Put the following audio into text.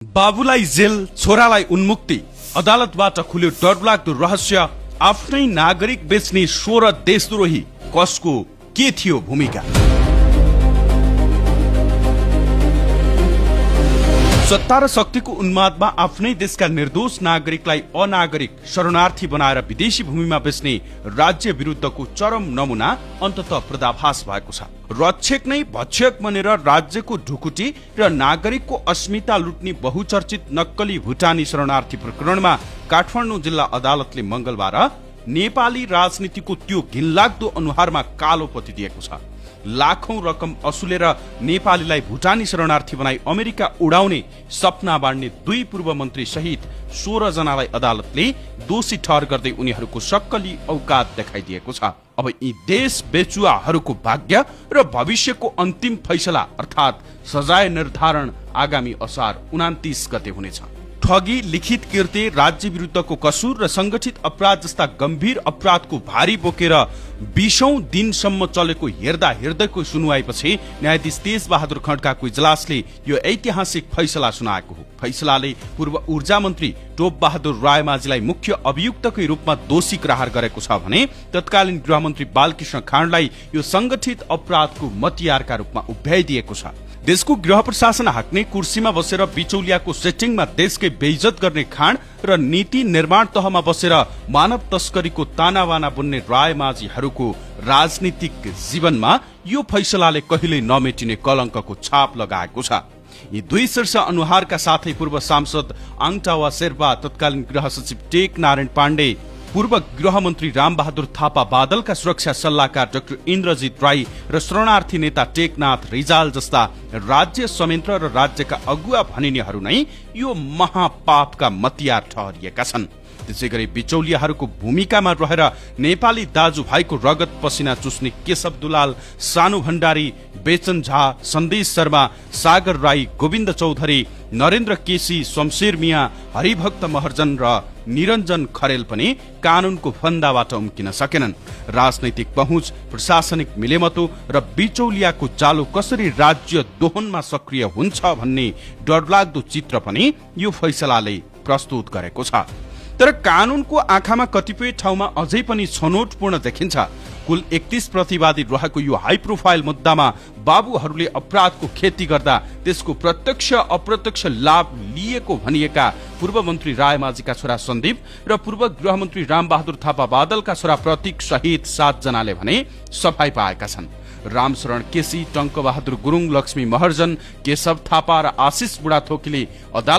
बाबुलाई जेल, छोरालाई उन्मुक्ति। अदालतबाट खुल्यो डरलाग्दो रहस्य। आफ्नै नागरिक बेच्ने 16 देशद्रोही कसको के थियो भूमिका? सत्ता र शक्तिको उन्मादमा आफ्नै देशका निर्दोष नागरिकलाई अनागरिक शरणार्थी बनाएर विदेशी भूमिमा बेच्ने राज्य विरुद्धको चरम नमुना अन्ततः पर्दाफास भएको छ। रक्षक नै भक्षक बनेर राज्यको ढुकुटी र नागरिकको अस्मिता लुट्ने बहुचर्चित नक्कली भुटानी शरणार्थी प्रकरणमा काठमाडौँ जिल्ला अदालतले मंगलबार नेपाली राजनीतिको त्यो घिनलाग्दो अनुहारमा कालो पत्ती दिएको छ। लाखौं रकम असुलेर नेपालीलाई भुटानी शरणार्थी बनाई अमेरिका उडाउने सपना बाँड्ने 2 पूर्व मन्त्री सहित 16 जनालाई अदालतले दोषी ठहर गर्दै उनीहरूको सक्कली औकात देखाइदिएको छ। अब यी देश बेचुवाहरूको भाग्य र भविष्यको अन्तिम फैसला अर्थात् सजाय निर्धारण आगामी असार 29 गते हुनेछ। ठगी, लिखित कृत्य, राज्य विरुद्धको कसुर र संगठित अपराध जस्ता गम्भीर अपराधको भारी बोकेर 20औं दिनसम्म चलेको हेर्दा हेर्दैको सुनुवाईपछि न्यायाधीश तेज बहादुर खड्काको इजलासले यो ऐतिहासिक फैसला सुनाएको हो। फैसलाले पूर्व ऊर्जा मन्त्री टोप बहादुर रायमाझीलाई मुख्य अभियुक्तकै रूपमा दोषी करार गरेको छ भने तत्कालीन गृहमन्त्री बालकृष्ण खाँडलाई यो संगठित अपराधको मतियारका रूपमा उभ्याइदिएको छ। देशको गृह प्रशासन हाक्ने कुर्सीमा बसेर बिचौलियाको सेटिङमा देशकै बेइज्जत गर्ने खाँड र नीति निर्माण तहमा बसेर मानव तस्करीको तानावाना बुन्ने रायमाझीहरूको राजनीतिक जीवनमा यो फैसलाले कहिल्यै नमेटिने कलंकको छाप लगाएको छ। यी 2 शीर्ष अनुहारका साथै पूर्व सांसद आङटावा शेर्पा, तत्कालीन गृह सचिव टेक नारायण पाण्डे, पूर्व गृहमन्त्री रामबहादुर थापा, बादलका सुरक्षा सल्लाहकार डाक्टर इन्द्रजित राई र शरणार्थी नेता टेकनाथ रिजाल जस्ता राज्य संयन्त्र र राज्यका अगुवा भनिनेहरू नै यो महापापका मतियार ठहरिएका छन्। त्यसैगरी बिचौलियाहरूको भूमिकामा रहेर नेपाली दाजुभाइको रगत पसिना चुस्ने केशव दुलाल, सानु भण्डारी, बेचन झा, सन्देश शर्मा, सागर राई, गोविन्द चौधरी, नरेन्द्र केसी, शमशेर मिया, हरिभक्त महर्जन र निरञ्जन खरेल पनि कानूनको फन्दाबाट उम्किन सकेनन्। राजनैतिक पहुँच, प्रशासनिक मिलेमतो र बिचौलियाको जालो कसरी राज्य दोहनमा सक्रिय हुन्छ भन्ने डरलाग्दो चित्र पनि यो फैसलाले प्रस्तुत गरेको छ। तर कानूनको आँखामा कतिपय ठाउँमा अझै पनि छनौटपूर्ण देखिन्छ। कुल 31 प्रतिवादी रहेको यो हाई प्रोफाइल मुद्दामा बाबुहरूले अपराधको खेती गर्दा त्यसको प्रत्यक्ष अप्रत्यक्ष लाभ लिएको भनिएका पूर्व मन्त्री रायमाझीका छोरा सन्दीप र पूर्व गृहमन्त्री रामबहादुर थापा, बादलका छोरा प्रतीक सहित 7 जनाले भने सफाई पाएका छन्। रामशरण केसी, टंक बहादुर गुरुङ, लक्ष्मी महर्जन, केशव थापा र आशिष बुढाथोकीले अदालत